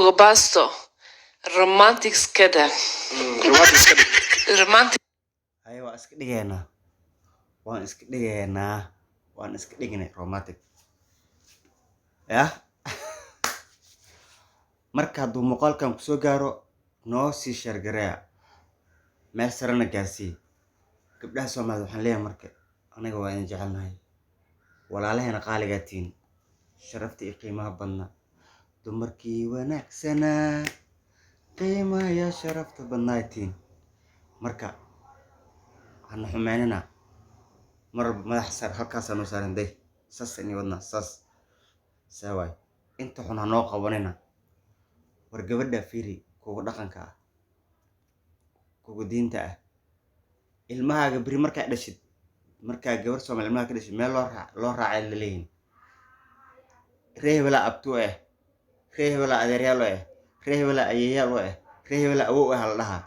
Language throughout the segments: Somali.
Lugo Basto, romantic iska dheh. Romantic iska dhig. Romantic. Haye, waa iska dhigaynaa, waan iska dhigaynaa, waan iska dhignay romantic. Yah, marka hadduu muuqaalkan kusoo gaaro, noo sii share gareeya, meel sarena gaarsii. Gabdhaha Soomaalida waxaan leeyahay marka, anaga waa idin jecelnahay, walaalaheena qaaligaa tihiin, sharafta iyo qiimaha badna, dumarkii wanaagsanaa, qiimaha iyo sharafta badnaa tihiin. Marka hana xumeynina mar walba. Madaxa sar halkaasaa noo saaran day, saas ini wadnaa, saas saa waay. Inta xun ha noo qabanina. War gabadha fiiri, kuwa dhaqanka ah, kuwa diinta ah, ilmahaaga beri markaa dhashid, markaa gabar Soomaali ilmaha ka dhashid, meel loo raac loo raacay laleeyihin: ree hebelaa abtu ah, ree hebelaa adeeryaal u ah, ree hebelaa ayeeyaal u ah, ree hebelaa awow ah la dhahaa.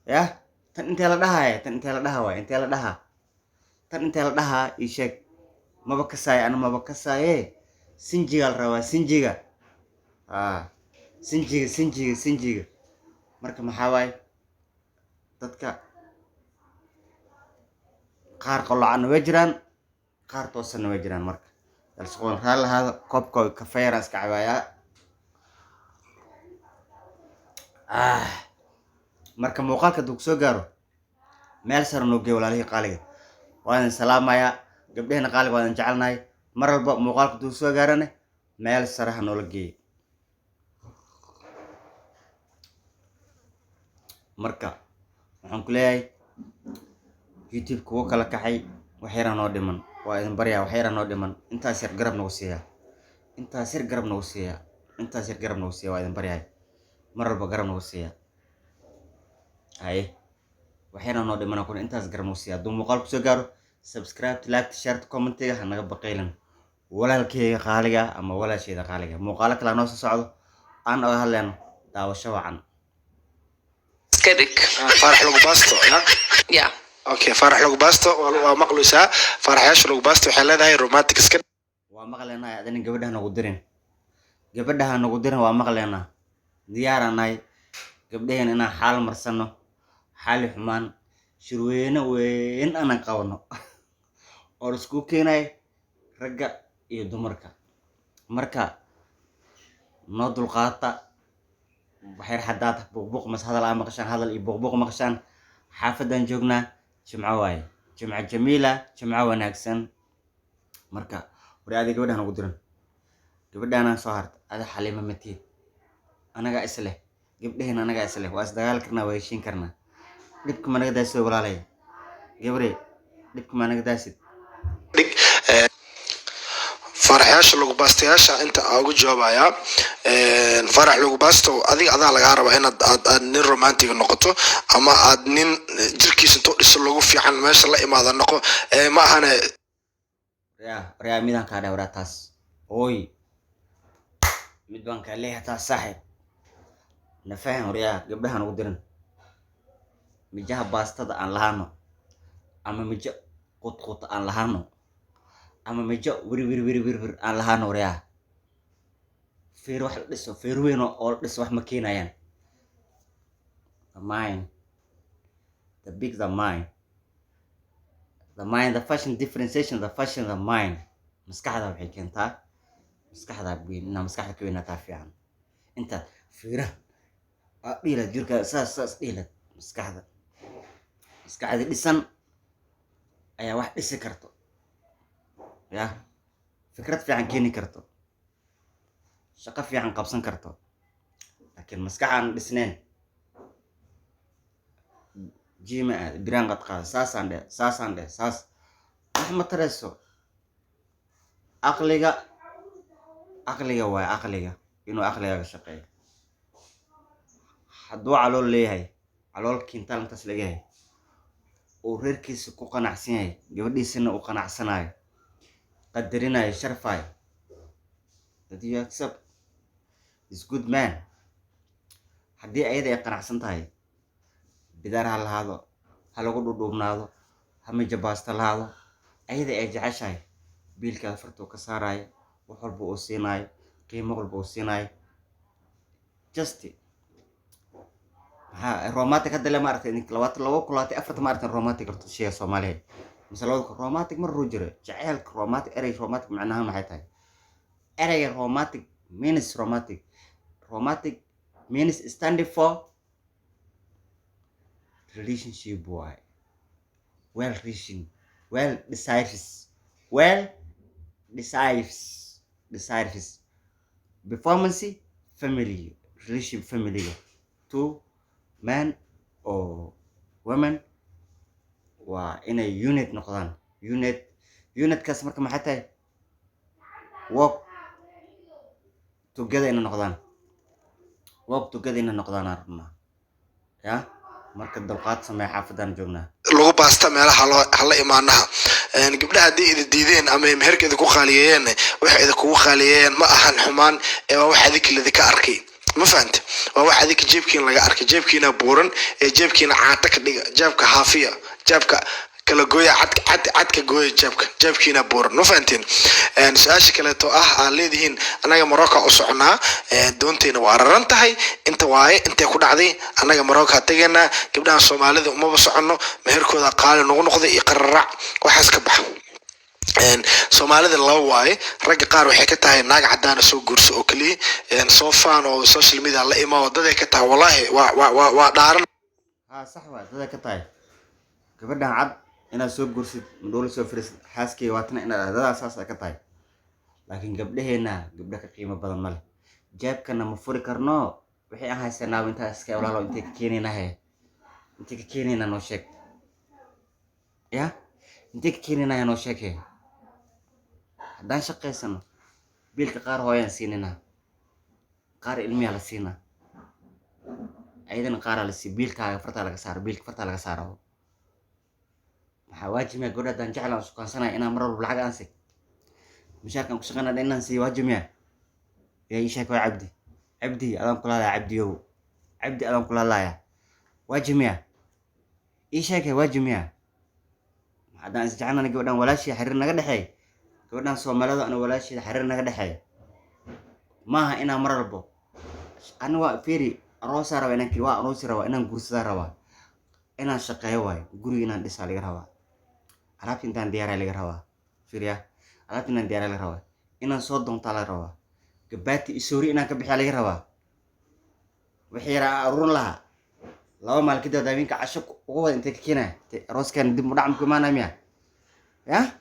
Yah, tan intee la dhahaaya? Tan intee la dhahaa waay? Intee la dhahaa? Tan intee la dhahaa? Ii sheeg. Maba kasaaye, ana maba kasaaye. Sinjiga la rabaa, sinjiga, aa sinjiga, sinjiga, sinjiga. Marka maxaa waaye, dadka qaar qolocanna way jiraan, qaar toosanna way jiraan. Marka yalsaqoon raalli lahaada, koobka kafee yaraan iska cabaayaa. Ah, marka muuqaalka hadduu kusoo gaaro, meel sare noo geey. Walaalihii qaaliga, waa idin salaamayaa. Gabdhehena qaaliga, waa idin jecelnahay. Mar walba muuqaalka hadduu soo gaarane, meel sare ha noola geeyo. Marka waxaan ku leeyahay, YouTube kugu kala kaxay, wax yaraa noo dhiman, waa idin baryaa, wax yaraa noo dhiman. Intaas yar garab nagu siiya, intaas yar garab nagu siiya, intaas yar garab nagu siiya. Waa idin baryahay, mar walba garab nagu siiya. Haye, wax yaraa noo dhiman kuna, intaas garab nagu siiya. Hadduu muuqaal kusoo gaaro, subscribe, like, share, commentiga ha naga baqaylan, walaalkeyga qaaliga ama walaasheyda qaaliga. Muuqaalo kale noo soo socdo aan oga hadleyno. Daawasho wacan. Iska dhig. Faarax Lagu Baasto ya. Yeah. Okay, Faarax Lagu Baasto, waa maqluysaa. Faaraxyaasha Lagu Baasto waxay leedahay romantic iska Waa maqleynaa. Adina gabadhaha nagu dirin, gabadhaha nagu dirin. Waa maqleynaa, diyaaraan nahay gabdhaheen inaan xaal marsano, xaali xumaan shirweyne weyn aanan qabano oo la iskugu keenayo ragga iyo dumarka. Marka noo dulqaata waxyar. Haddaad buuqbuuq mas hadal aa maqashaan, hadal iyo buuqbuuq maqashaan, xaafaddaan joognaa. Jimco waaye, jimco jamiila, jimco wanaagsan. Marka wari, adi gabadha nagu diran, gabadhaanaan soo harta. Ada Xaliima matiid, anagaa isleh, gabdhaheen anagaa isleh. Waa isdagaali karnaa, waa heshiin karnaa. Dhibka ma naga daasid, walaalay? Gabre, dhibka ma naga daasid? Dhig. Faaraxyaasha Lagu Baastayaasha inta aa uga jawaabayaa. Faarax Lagu Baasto, adiga adaa lagaa rabaa inaad aad nin romantic noqoto ama aad nin jirkiisa intuu dhiso lagu fiican meesha la imaada noqo. Ma ahane. Waryaa, waryaa, midaan kaa dheh. Waraa taas, ooy, mid baan kaa leeyahay taas, saaxiib, na fahan. Waryaa, gabdhaha nagu dirin. Mijaha baastada aan lahaano ama mijo qutqut aan lahaano ama mijo wiri wiri wiri wiri wir aan lahaano. Waryaa, feer wax la dhiso, feer weyn oo la dhiso wax ma keenayaan. The mind, the big, the mind, the mind, the fashion differentiation, the fashion, the mind. Maskaxda waxay keentaa, maskaxda weyn, inaa maskaxda ka weynaataa fiican. Intaad fiiraha aad dhiilad jirka saas saas dhiilad, maskaxda, maskaxda dhisan ayaa wax dhisi karto, ya fikrad fiican keeni karto, shaqo fiican qabsan karto. Laakiin maskax aan dhisnayn, jiima aad biraan qad qaada, saasaan dheh, saasaan dheh, saas wax ma tarayso. Aqliga, aqliga waay, aqliga inuu aqligaaga shaqeeyo. Hadduu calool leeyahay, calool kintaal intaas laga yahay, uu reerkiisa ku qanacsan yahay, gabadhiisana uu qanacsanayo, qadarinayo, sharfayo, that you accept is good man. Haddii ayada ay qanacsan tahay, bidaar ha lahaado, ha lagu dhudhuubnaado, ha mijabaasta lahaado, ayada ay jeceshahay, biilkaada fartuu ka saarayo, wax walba uu siinaayo, qiimo walba uu siinaayo. Just maxaa romantic hadda le, ma aragtay idinka 2024 ma aragtay romantic horta sheega Soomaaliyeed mise labada kun romantic mar ruu jiro jaceylka romantic. Erey romantic macnaha maxay tahay? Ereyga romantic means, romantic, romantic means standing for relationship waay, well reaching, well desires, well desires, desires performance, family relationship, family two man or women waa inay unit noqdaan. Unit, unitkaas marka maxay tahay? Work together inay noqdaan, work together inay noqdaan aan rabnaa ya. Marka dulqaad samee, xaafadaan joognaa. Lagu baasta meelaha loo hala imaanaha. Gabdhaha haddii idi diideen ama ay meherka idinku qaaliyeeyeen, waxay idinkugu qaaliyeeyeen ma ahan xumaan ee waa wax adinka lidinka arkay. Ma fahante? Waa wax adinka jeebkiina laga arkay. Jeebkiina buuran ee jeebkiina caata ka dhiga, jeebka haafiya, jeebka kala gooya, cad cad cadka gooya jeebka, jeebkiina buuran. Ma fahanteen? Su-aasha kaleeto ah aad leedihiin, annaga Morocco u soconaa, doontayna waa raran tahay, inta waaye intay ku dhacday, annaga Morocco tegaynaa, gabdhahan Soomaalida umaba soconno, meherkooda qaali nagu noqday iyo qararac, waxaas ka baxa. Soomaalida laba waaye. Ragga qaar waxay ka tahay naag cadaana soo guurso oo keliya, soo faan oo social media la imaa, wadaday ka tahay. Wallahi waa dhaaran. Haa, sax waa, dada ka tahay gabadhan cad inaad soo guursid, madhowla soo fariisid, xaaskeyga waatana inaad dadaa, saas ay ka tahay. Laakiin gabdhaheenna gabdha ka qiimo badan ma leh. Jeebkana ma furi karno. Wixii aan haysanaaba intaa iska walaalo. Intay ka keenaynahe? Intay ka keenaynaa? Noo sheeg ya, intay ka keenaynaa? Noo sheeg he. Haddaan shaqaysano, biilka qaar hooyaan siininaa, qaar ilmiyaa la siinaa, ayadana qaaraa la sii. Biilkaaga fartaa laga saaro, biilka fartaa laga saaro. Maxaa waajib miya gabadha haddaan jecel aan sukaansanaya inaan mar walba lacag aan si mushaarkaan ku shaqeynaa inaan siiyo? Waajib miya? Yaa ii sheeg? Waa Cabdi, Cabdi adaan kula hadlaya. Cabdiyow, Cabdi adaan kula hadlaya. Waajib miya? Ii sheeg, waajib miya? Haddaan isjecelnana gabadhan walaashii xiriir naga dhexeey, gabadhan Soomaalida ana walaasheeda xiriir naga dhexeey, maaha inaan mar walbo ani waa fiiri aroosaa rabaa, inaan waa aroosi rabaa, inaan guursadaa rabaa, inaan shaqeeyo waayo, guriga inaan dhisaa laga rabaa, alaabta intaan diyaaraa laga rabaa. Fiiriya, alaabta inaan diyaaraa laga rabaa, inaan soo doontaa laga rabaa, gabaati isoori inaan ka bixiyaa laga rabaa. Wixii yaraa aan aruurin lahaa 2 maalin kadib habeenka casho uga wada, intay ka keenaya? Arooskan dib u dhac maku imaanaya miya? Ya,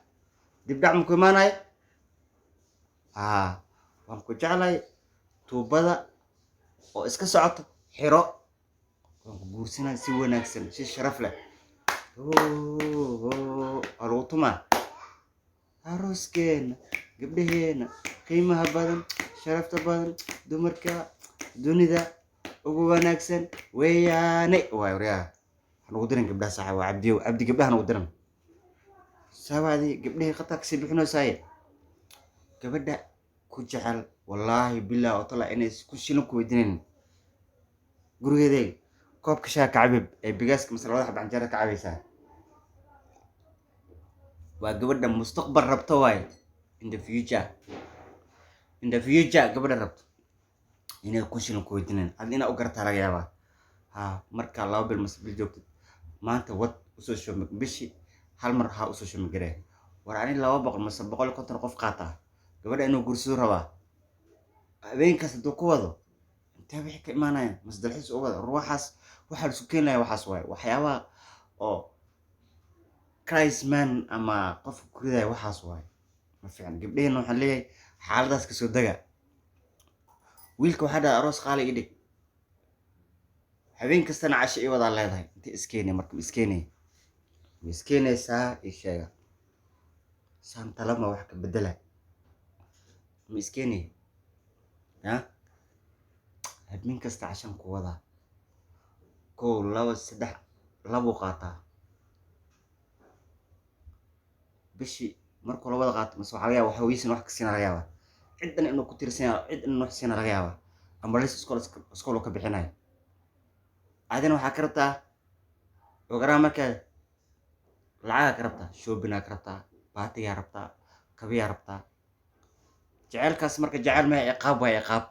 dib dhac maku imaanaya? Haa, waan ku jeclahay. Tuubada oo iska socoto xiro, waan ku guursanaa si wanaagsan, si sharaf leh waa lagu tumaa arooskeena. Gabdhaheena qiimaha badan, sharafta badan, dumarka dunida ugu wanaagsan weeyaane. Waay waryaa, hanugu diran gabdhaha saaxiib. Waa Cabdiyow, Cabdi, gabdhaha hanugu diran saabaadi. Gabdhahii khatar kasii bixinoysaaye. Gabadha ku jecel, wallaahi billah oo tala inay ku shilin ku weydiinayn. Gurigeedeeg koobka shaha ka cabib ee bigaaska mase labada xaba canjeera ka cabaysaa. Waa gabadha mustaqbal rabto waaye, in the future, in the future gabadha rabto inay ku shilin ku weydiinayn. Ad inaa u garataa laga yaabaa. Ha, markaa 2 bil mase bil joogtid, maanta wad usoo shomi, bishi hal mar ha usoo shomi garee. War ani 200 mase 150 qof qaataa, gabadha inuu guursado rabaa, habeenkaas hadduu ku wado, intee wixii ka imaanayaan? Mase dalxiis u wada ruuxaas waxaa la isku keenaya. Waxaas waaye waxyaabaha oo man ama qofka ku ridaya. Waxaas waaye, ma fiican. Gabdhaheenna waxaan leeyahay, xaaladaas kasoo dega. Wiilka waxaa dhahay, aroos qaali ii dhig, habeen kastana casho ii wadaa leedahay. Intee iskeenay marka? Ma iskeenay? Ma iskeenaysaa? Ii sheega saan talama wax ka bedela. Ma iskeenay ya? Habeen kasta cashan ku wadaa, kow, laba, saddex, labuu qaataa bishii. Markuu labada qaato mase waxaa laga yaaba wax hooyadiisna wax ka siina laga yaabaa, ciddan inuu ku tiirsan yahay, cid inuu wax siina laga yaabaa, amba lis iskool, iskool uu ka bixinayo. Adina waxaa ka rabtaa ogaraha, markaa lacagaa ka rabtaa, shopping-aa ka rabtaa, baatigaa rabtaa, kabiyaa rabtaa. Jaceylkaas marka jaceyl maya, ciqaab waay, ciqaab.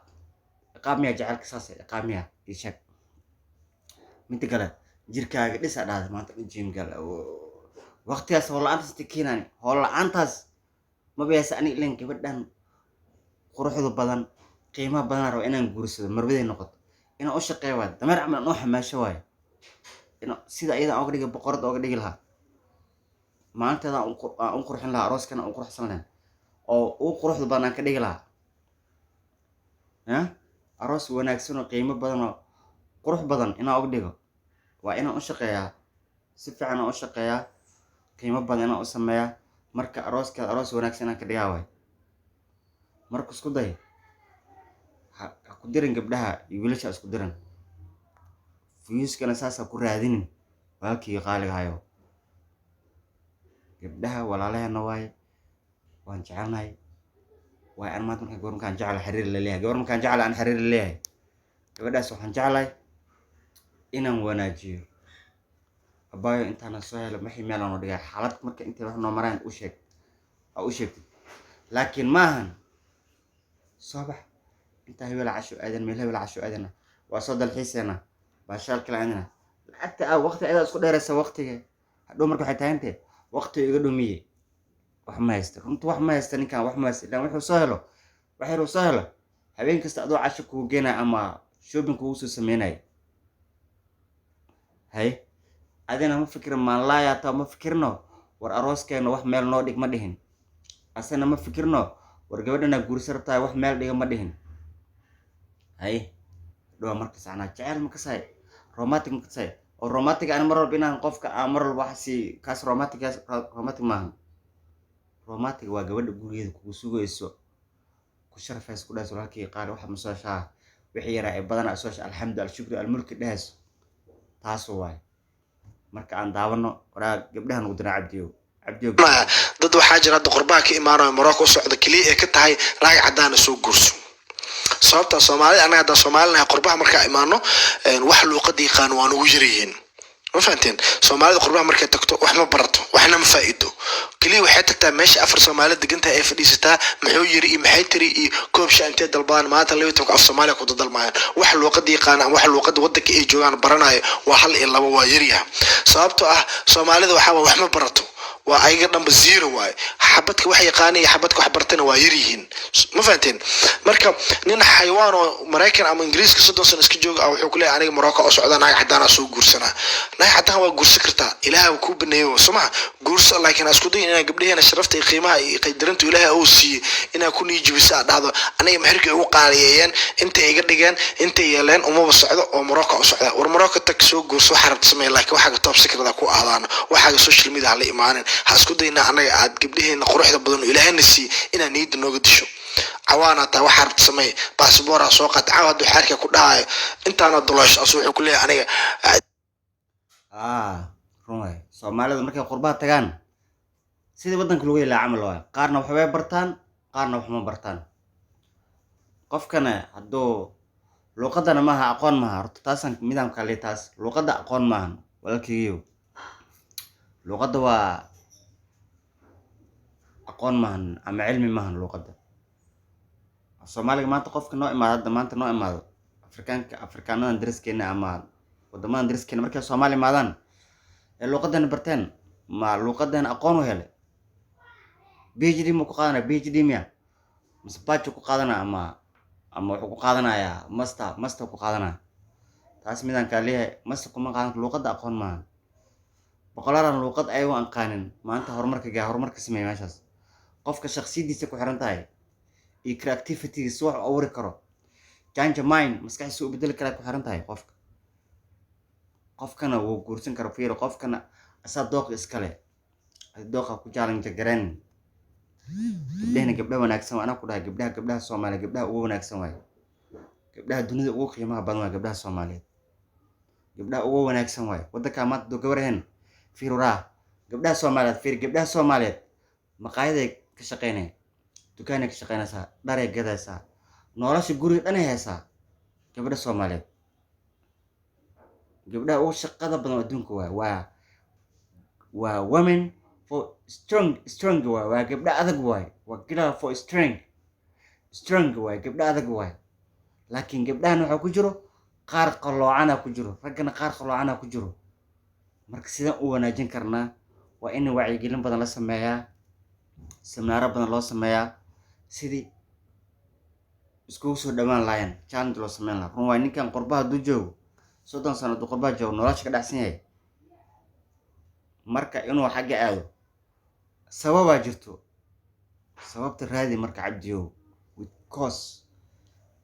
Ciqaab miya jacaylka saas? Ciqaab miya? Ii sheeg. Midda kale, jirkaaga dhis a dhahda, maanta dhan gym gal. Waqtigaas howl la-aantaas inta keenani, howl la-aantaas maba yaasa. Aniga ilan gabadhan quruxda badan, qiimaha badan raba inaan guursado, marwaday noqoto, inaan u shaqeeyo waayo, dameer camal aan u xamaasho waayo, ina sida iyada aan oga dhigi, boqorada oga dhigi lahaa, maalinteeda aan u qurxin lahaa, arooskana aan u quruxsan lahayn oo ugu quruxda badan aan ka dhigi lahaa ya. Aroos wanaagsan oo qiimo badan oo qurux badan inaan oga dhigo waa inaan u shaqeeyaa, si fiican aan u shaqeeyaa, qiimo badan inaan u sameeyaa. Marka arooskeeda aroos wanaagsan inaan ka dhigaa waay. Marka isku day, ha ku dirin gabdhaha iyo wiilasha, ha isku dirin. Views-kana saas ha ku raadinin, walaalkii qaaliga hayo. Gabdhaha walaalaheena waaye, waan jecelnahay. Waayo, an maanta markaan gabar markaan jeclahay xiriir la leeyahay, gabar markaan jeclahay aan xiriir la leeyahay, gabadhaas waxaan jeclahay inaan wanaajiyo. Abaayo, intaana soo helo wixii meel aan u dhigay xaalad, marka intay wax noo maraan u sheeg, ha u sheegtid. Laakiin maahan soo bax, intaa hebela casho aadan, meel hebela casho aadana, waa soo dalxiiseena, baashaal kala aadana, lacagta aa waqti ayadaa isku dheeraysa waqtiga hadhow. Marka waxay tahay intee waqti iga dhumiye, wax ma haysta runta, wax ma haysta ninkan, wax ma haysta. Ilaan wuxuu soo helo, wax yaruu soo helo, habeen kasta adoo casho kugu geenaya ama shopping kugu soo sameynaya. Hay, adina ma fikirin, maanlaaya taa ma fikirno. War arooskeena wax meel noo dhig ma dhihin. Asana ma fikirno, war gabadhana guursa rabtaay, wax meel dhiga ma dhihin. Hay, dhowa marka sacnaa jecel ma kasay, romantic ma kasay? Oo romantic ani mar walba inaan qofka aan mar walba wax sii, kaas romantic, kaas romantic maahan. Romantic waa gabadha gurigeeda kugu sugayso, ku sharfayso, ku dhahayso: "Walaalkii qaali, waxa ma soo shaa wixii yaraa ee badanaa soo shaa, alxamdu alshukru almulki," dhahayso. Taasu waay. Marka aan daawano waraa gabdhaha nugu diraa. Cabdiyow, Cabdiyow. Dad waxaa jira hadda qurbaha ka imaanayo, Morocco u socda, keliya ee ka tahay naag caddaana soo guurso. Sababta Soomaalida, annaga haddaan Soomaalinahay, qurbaha markaa imaano wax luuqada yaqaan waan ugu yaryihiin. Ma fahanteen? Soomaalida qurbaha markay tagto wax ma barato, waxna ma faa'iido. Keliya waxay tagtaa meesha afar Soomaali degan tahay ay fadhiisataa, muxuu yiri iyo maxay tiri iyo koob sha intee dalbadaan. Maanta 12-ka af Soomaaliya ku dadalmayaan. Wax luuqada yaqaana ama wax luuqada wadanka ay joogaan baranayo waa hal iyo laba, waa yaryaha. Sababtoo ah Soomaalida waxaa wax ma barato, waa ayaga dhanba zero waaye. Xabadka wax yaqaana iyo xabadka wax bartana waa yaryihiin. Ma fahanteen? Marka nin xayawaan oo Maraykan ama Ingiriiska 30 sano iska jooga ah wuxuu ku leeyahay: "Aniga Morocco oo socda, naag caddaanaa soo guursanaa." Naag caddaan waa guursan kartaa, Ilaaha kuu baneeyo, soo maha? Guurso, laakiin ha isku dayin inaa gabdhaheena sharafta iyo qiimaha iyo qadarintu Ilaahay uu siiyey inaa ku niijibisa, aad dhahdo: "Aniga meherka igu qaaliyeeyeen, intay iga dhigeen, intay yeeleen, umaba socdo oo Morocco u socda." War Morocco tag, soo guurso, waxaa rabta sameey, laakiin waxaaga top secret ku aadaano, waxaaga social media ha la imaanin. Ha isku dayna anaga aad gabdhaheena quruxda badan oo Ilaahayna siiyey inaa niyadda nooga disho. Cawaana taa, waxaa rabta sameey, baasboora soo qaata. Caawa hadduu xaarka ku dhahayo intaana doloosho, asu wuxuu ku leeyahay aniga. Ah, run waay. Soomaalida markay qurbaha tagaan, sidii waddanka lagu yelaa camal waay. Qaarna waxbay bartaan, qaarna wax ma bartaan. Qofkana hadduu luuqadana maaha, aqoon maaha horta. Taasaan nidaamka le, taas luuqadda aqoon maahan, walaalkeygiyow. Luuqadda waa aqoon maahan ama cilmi maahan. Luuqadda Soomaaliga maanta qofka noo imaado, hadda maanta noo imaado, Afrikaanka, Afrikaanadan dariskeena ama wadamadan dariskeena, markay Soomaali imaadaan ee luuqadana barteen, ma luuqadan aqoon u helay? PhD ma ku qaadanaya? PhD miya mise bajo ku qaadanaya ama wuxuu ku qaadanayaa master? Master ku qaadanaya. Taas midaan kaa leeyahay, master kuma qaadan. Luuqadda aqoon maahan. Boqolaalan luuqad ayagoo aqaanin maanta horumarka gaa, horumarka sameeya meeshaas. Qofka shakhsiyadiisa ku xiran tahay iyo creativitygiisa, wax u abuuri karo, change mind, maskaxdiisa u bedeli karaa ku xiran tahay qofka. Qofkana wuu guursan kara. Fiiro, qofkana asaa dooqa iskale, dooqa ku challenge gareen. Gabdhahina gabdha wanaagsan waa, anaa ku dhahay. Gabdhaha Soomaaliya gabdhaha ugu wanaagsan waaye, gabdhaha dunida ugu qiimaha badan waa gabdhaha Soomaaliyeed, gabdhaha ugu wanaagsan waaye waddankaa maanta. Doo gabar ahayn, fiiruraa gabdhaha Soomaaliyeed, fiir, gabdhaha Soomaaliyeed maqaayaday ka shaqeynaya, dukaanay ka shaqeynaysaa, dharay gadaysaa, nolosha guriga dhanay haysaa. Gabdha Soomaaliyeed gabdhaha ugu shaqada badan adduunka waay. Waa women for strong, strong waay, waa gabdha adag waay, waa girl for strong, strong waay, gabdha adag waay. Laakiin gabdhahan waxaa ku jiro qaar qalloocana ku jiro, raggana qaar qalloocana ku jiro. Marka sidaan u wanaajin karnaa? Waa in wacyigelin badan la sameeyaa, seminaaro badan loo sameeyaa, sidii iskugu soo dhawaan lahaayeen, challenge loo sameyn lahaa. Run waay, ninkan qurbaha hadduu joogo 30 sano, hadduu qurbaha joogo, nolosha ka dhacsan yahay. Marka inuu xagga aado sababaa jirto, sababta raadi. Marka Cabdiyow, with cause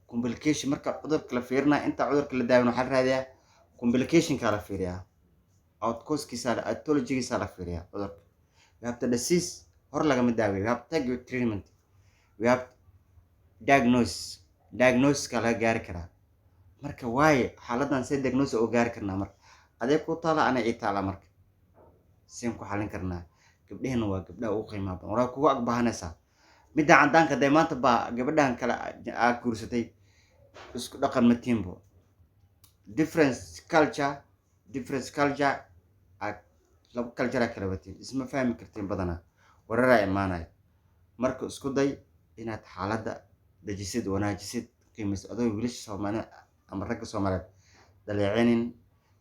complication, marka cudurka la fiirinaya, inta cudurka la daawin waxaa la raadiyaa complicationka la fiiriyaa, outcausekiisa, etiologygiisa la fiiriyaa cudurka. We have the disease hor lagama daaweeyo. We have to take your treatment, we have diagnose, diagnosiska laga gaari karaa. Marka waaye xaaladan see diagnose oo gaari karnaa? Marka adee ku taala, ana ii taala. Marka seen ku xalin karnaa? Gabdhehena waa gabdhaha ugu qiimaha badan, waraa kugu agbahanaysaa midda cadaanka. Dee maanta baa gabadhan kale aad guursatay isku dhaqan matiinbo, difference culture, difference culture aad, laba culture aa kala watiin, isma fahmi kartiin badanaa, wararaa imaanaya. Marka isku day inaad xaaladda dejisid, wanaajisid, qiimaysid, adoo wiilasha Soomaalida ama ragga Soomaaliyeed dhaleecinin,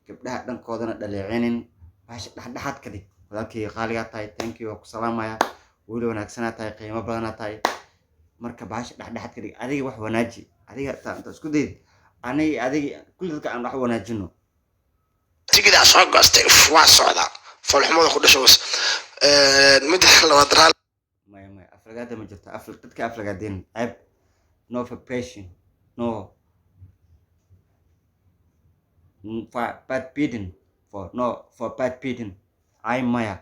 gabdhaha dhankoodana dhaleecinin. Bahasha dhexdhexaad ka dhig. Walaalkayga qaaligaa tahay, thank you, waa ku salaamaya. Wiil wanaagsanaa tahay, qiimo badanaa tahay. Marka bahasha dhexdhexaad ka dhig. Adiga wax wanaaji, adiga inta isku dayid, aniga, adiga, kulli dadka aan wax wanaajino. Tigidaa soo goostay. Uf, waa socdaa foolxumada ku dhasho was. Midda labaad, raali Maya, maya, aflagaada ma jirto. Dadka aflagaadeen ceeb. No vibration, no for bad beating, for no, for bad beating. Ay, maya,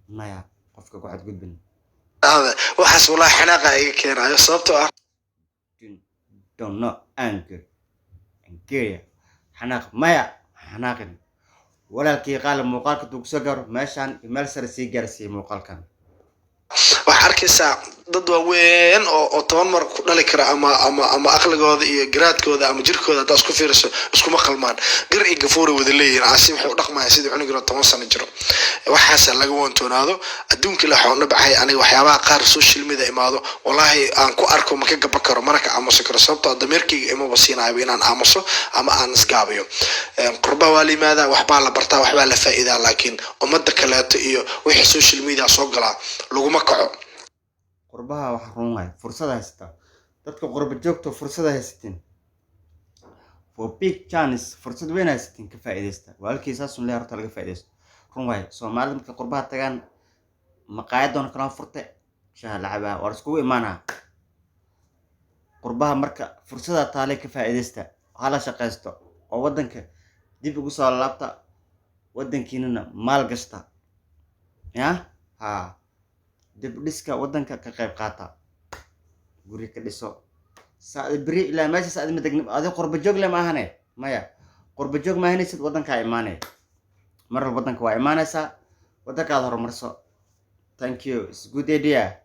maya, qofka ku xadgudbin. Waxaas walaahi xanaaqa iga keenayo, sababtoo ah Don't know anger, angeria, xanaaq maya, xanaaqin. Walaalkii qaali, muuqaalka duu kusoo gaaro meeshaan iyo meel sare sii gaarsiiyey muuqaalkan. Waxaa arkaysaa dad waaweyn oo 10 mar ku dhali kara ama aqligooda iyo garaadkooda ama jirkooda haddaa isku fiiriso iskuma qalmaan, gar iyo gafuuray wada leeyihiin. Caasi waxay u dhaqmayaan sidii cunug yaro 10 sano jiro. Waxaasa laga wantoonaado. Adduunka ilaa waxaan u nabcahay aniga waxyaabaha qaar social media imaado, wallaahi aan ku arko ma ka gaba karo, mana ka aamusi karo, sababtoo ah damiirkayga imaba siinayo inaan aamuso ama aan isgaabiyo. Qurba waa la yimaadaa, waxbaa la bartaa, waxbaa la faa'iidaa, laakiin ummadda kaleeto iyo wixii social media soo galaa laguma kaco. Qurbaha waxa run waay, fursada haysata dadka qurba joogto, fursada haysatiin, for big chance, fursad weyn haysatiin, ka faa'iidaysta. Walaalkii saasun leeyahay, horta laga faa'iidaysto. Run waay, Soomaalida markay qurbaha tagaan, maqaayadoona kala furte, shaha la cabaa, waa la iskugu imaanaa qurbaha. Marka fursada taale ka faa'iidaysta, hala shaqaysto oo waddanka dib ugu soo laabta, waddankiinana maal gashta, ya ha dib dhiska waddanka ka qayb qaata, guri ka dhiso saad beri ilaa meeshaas aad madegni. Adi qurba joog le maahane, maya, qurba joog maahanaysid, waddankaa imaanay mar walba, waddanka waa imaanaysaa, waddankaad horumarso. Thank you, it's good idea.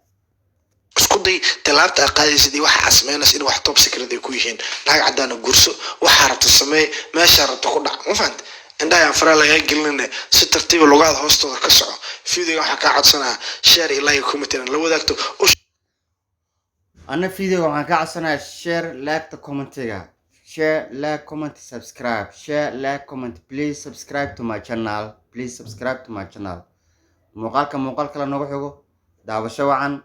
Isku day tallaabta aad qaadaysid iyo waxa aad samaynaysa in wax top secret ay ku yihiin. Lacag caddaana guurso, waxaa rabto sameey, meeshaa rabto ku dhac, ma fahant? Indhaha aan faraa lagaa gelinine, si tartiiba lugaada hoostooda ka soco. Videoga waxaa kaa codsanaya share iyo like, comment inaad la wadaagto u Anna videoga waxaan ka codsanayaa share, like, commentiga, share, like, comment, subscribe, share, like, comment. Please subscribe to my channel, please subscribe to my channel. Muuqaalka muuqaal kale noogu xigo, daawasho wacan,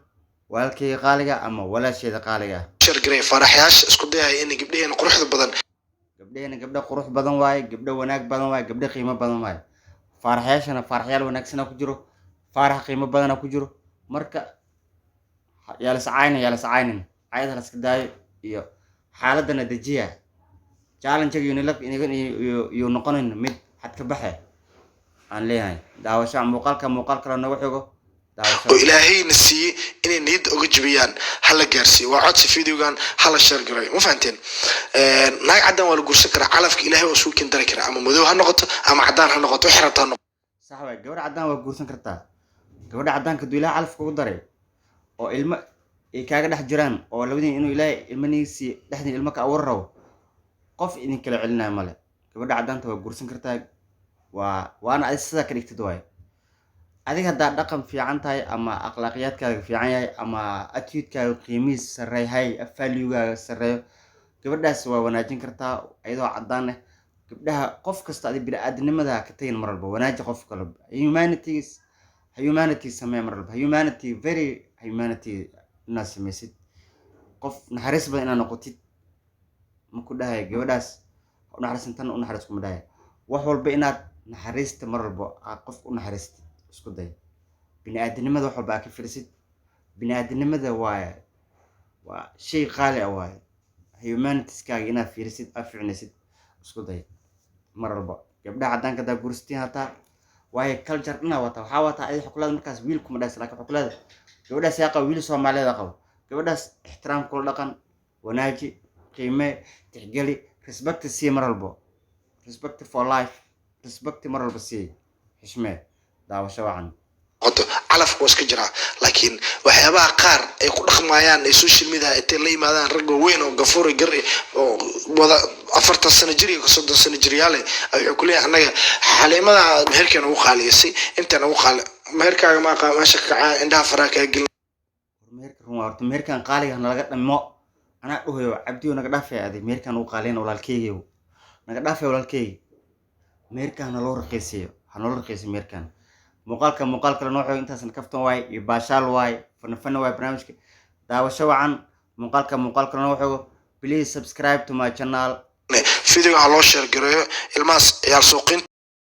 walaalkayga qaaliga ama walaasheeda qaaliga. Share garey. Faraxyaasha isku dayaya inay gabdhaheena quruxda badan Gabdhaheena gabdho qurux badan waaye, gabdho wanaag badan waaye, gabdho qiimo badan waaye. Faaraxyaashana faaraxyaal wanaagsana ku jiro, faarax qiimo badana ku jiro. Marka yaa las caynin, yaa las caynin, cayada laska daayo iyo xaaladana dejiya. Challenge iyo noqonayn mid xad ka baxe aan leeyahay. Daawasho, muuqaalka muuqaal kale noogu xigo, daawasho. Oo ilaahayna siiyey inay niyadda uga jibiyaan, hala gaarsiiyo, waa codsi. Videogan hala share garay, ma fahanteen? Naag caddaan waa la guursan karaa, calafka ilaahay waa isugu keeni karaa, ama madow ha noqoto ama caddaan ha noqoto, waxay rabtaa ha noqoto. Sax waay, gabadha caddaan waa guursan kartaa. Gabadha caddaanka duu Ilahay calafka ugu daray oo ilmo ay kaaga dhex jiraan, oo labadiin inuu Ilaahay ilmaniisii dhexdiin ilmo ka abuur rabo, qof idin kala celinayo male. Gabadha caddaanta waa guursan kartaa, waana adi sidaa ka dhigtid waaye. Adiga haddaa dhaqan fiican tahay ama akhlaaqiyaadkaaga fiican yahay ama attitude-kaaga qiimihiis sarreeyahay, value-gaaga sarreeyo. Gabadhaas waa wanaajin kartaa iyadoo caddaan ah. Gabdhaha, qof kasta, adi bini-aadnimada ka tagin mar walba. Wanaaji qof kale, humanities, humanity samee mar walba, humanity, very humanity inaad sameysid, qof naxariis badan inaad noqotid. Ma ku dhahay gabadhaas u naxariisan, tan u naxariis kuma dhahay. Wax walba inaad naxariista mar walba aad qof u naxariistid isku day. Bini-aadinimada wax walba aad ka firisid. Bini-aadinimada waa shay qaali ah waaye. Humanitieskaaga inaad fiirisid, aad fiicnaysid isku day mar walba. Gabdhaha caddaanka hadaa guursatiin hataa, waayo culture dhanaa wataa, waxaa wataa adi xukulaada markaas wiil kuma dhahaysa, laakiin xukulaada gabadhaas yaa qabo, wiil Soomaaliyeed qabo. Gabadhaas ixtiraam kula dhaqan, wanaaji, qiime, tixgeli, respect sii mar walbo, respect for life, respect mar walba sii, xishmee. Daawasho wacan. Noqoto calafka waa iska jiraa, laakiin waxyaabaha qaar ay ku dhaqmayaan ay social media intay la yimaadaan, rag waaweyn oo gafuuri gar oo wada 40 sano jir iyo 30 sano jiryaale, waxay ku leeyahay: "Annaga Xaliimada meherkeena ugu qaaliyaysay, intaan ugu qaali meherkaaga ma aqaan." Meesha ka kacaa, indhaha faraa kaa gelin. Meherka run waa. Horta meherkan qaaliga nalaga dhamo. Anaa dhahayo, Cabdiyo, naga dhaafay adi meherkan ugu qaaliyana. Walaalkeygiyow, naga dhaafay walaalkeygi. Meherkan hanaloo raqiisiyo, hanaloo raqiisiyo meherkan. Muuqaalka muuqaal kale noo xoog. Intaasna kaftan waay iyo baashaal waay, fana fana waay barnaamijka. Daawasho wacan. Muuqaalka muuqaal kale noo xogo. Please subscribe to my channel. Video ha loo share gareeyo ilmahaas ciyaal suuqinta.